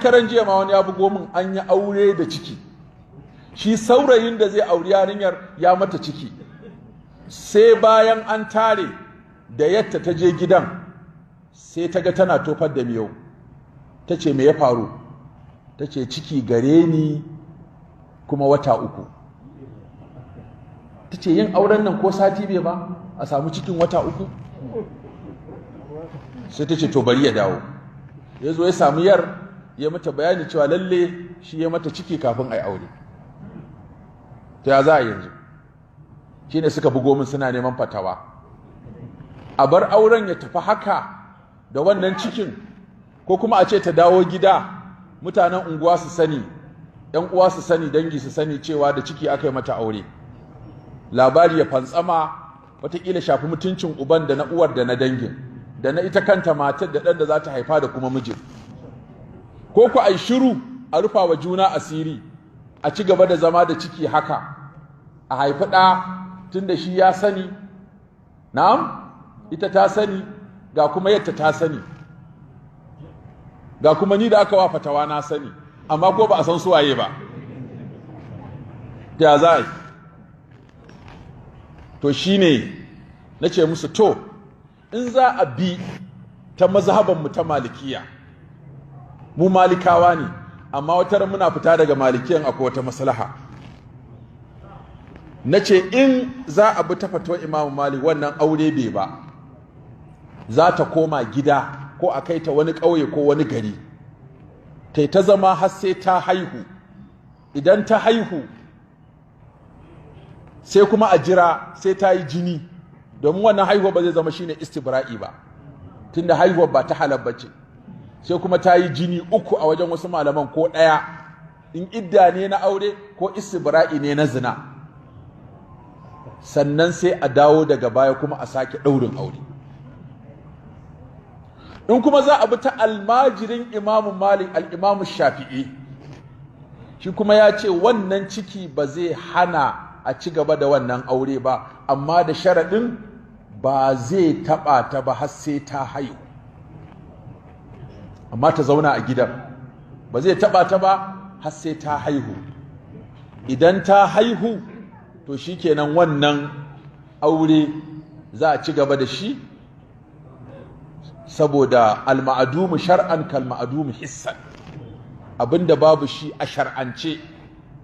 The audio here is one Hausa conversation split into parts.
Karan jiya ma wani ya bugo min, an yi aure da ciki. Shi saurayin da zai auri yarinyar ya mata ciki. Sai bayan an tare da yadda ta je gidan, sai ta ga tana tofar da miyau. Ta ce, "Me ya faru?" Ta ce, "Ciki gare ni kuma wata 3." Ta ce, "Yin auren nan ko sati bai ba a samu cikin wata 3." Sai ta ce, "To, bari ya dawo." Ya zo ya samu yar, ya mata bayani cewa lalle shi ya mata ciki kafin a yi aure. Ta ya za a yanzu? Shi ne suka bugo min suna neman fatawa: a bar auren ya tafi haka da wannan cikin, ko kuma a ce ta dawo gida, mutanen unguwa su sani, ‘yan uwa su sani, dangi su sani cewa da ciki aka yi mata aure. Labari ya fantsama, wataƙila shafi mutuncin uban da na uwar da na dangin da na ita kanta matar da ɗan da za ta haifa da kuma mijin. Ko ku ai shiru, a rufa wa juna asiri, a ci gaba da zama da ciki haka, a haifi ɗa, tun da shi ya sani, na'am, ita ta sani, ga kuma yadda ta sani, ga kuma ni da aka wa fatawa na sani, amma ko ba a san suwaye ba. Ta za a yi? To, shine na ce musu, to, in za a bi ta mazhabanmu ta Malikiya, mu Malikawa ne, amma wata muna fita daga Malikiyan, akwai wata maslaha. Na ce in za a bi ta fatawar Imam Malik, wannan aure bai ba. Za ta koma gida ko a kai ta wani ƙauye ko wani gari, ta ta zama har sai ta haihu. Idan ta haihu, sai kuma a jira sai ta yi jini, domin wannan haihuwa ba zai zama shine istibra'i ba, tunda haihuwar ba ta halal bace. Sai kuma ta yi jini 3 a wajen wasu malaman, ko ɗaya in idda ne na aure ko istibra'i ne na zina. Sannan sai a dawo daga baya kuma a sake ɗaurin aure. In kuma za a bi ta almajirin Imamu Malik, Al'imamu Shafi'i, shi kuma ya ce wannan ciki ba zai hana a ci gaba da wannan aure ba, amma da sharaɗin ba zai taɓa ta ba har sai ta haihu. Amma ta zauna a gidan, ba zai taɓa ta ba har sai ta haihu. Idan ta haihu, to shikenan, wannan aure za a ci gaba da shi, saboda al-ma'dumu shar'an kal ma'dumu hissan. Abinda babu shi a shar'ance,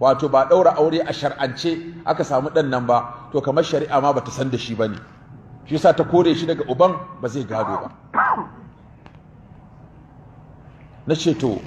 wato ba ɗaura aure a shar'ance aka samu ɗan nan ba, to kamar shari'a ma bata san da shi bane. Shi yasa ta kore shi daga uban, ba zai gado ba. Na ce, to,